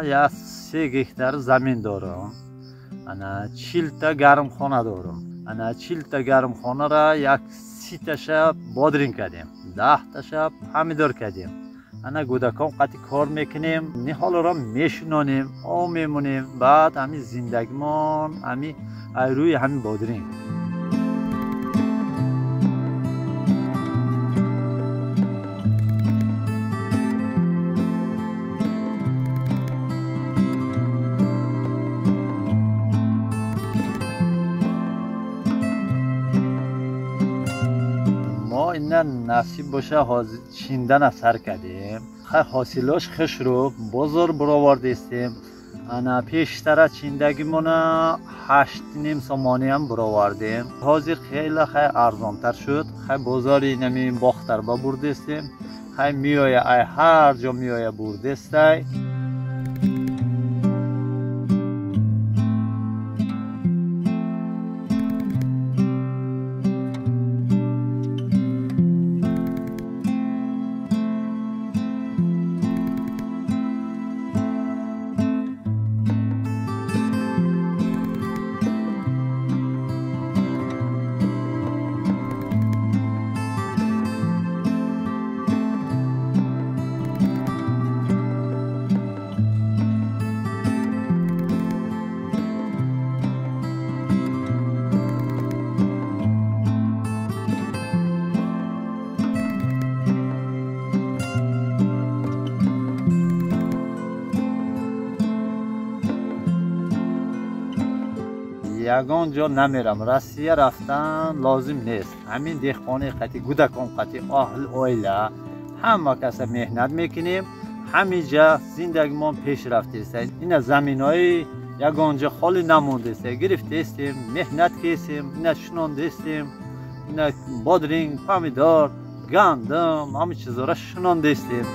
Я 3 гектар замин дорам. Ана 40 та гармхона дорам. Ана 40 та гармхонара як 30 таша бодринг кардем, 10 таша помидор кардем. Ана гудакон қати кор мекунем, ниҳолро мешунонем, об мемонем. Баъд ҳами зиндагимон ҳами рӯи ҳами бодринг. Ина насиб боша, чиндана сар кардем. Ҳосилош хушрӯ, бозор буровардестем. Ана пештара чиндагимона 8,5 сомониам буровардем. Ҳозир хеле хай арзонтар шуд. Хай бозори нами Бохтарба бурдестем. Хай меоя, ай ҳар ҷо меоя, бурдестай. Ягон ҷо намерам. Россия рафтан лозим нест. Ҳамин деҳқони қати, гудакон қати, аҳл оила ҳама каса меҳнат мекунем. Ҳамиҷа зиндагимон пеш рафтеста. Ина заминои ягон ҷо холӣ намондеста, гирифтестем, меҳнат кесем, ина шунондестем, ина бодринг, помидор, гандум, ҳама чизора шунондестем.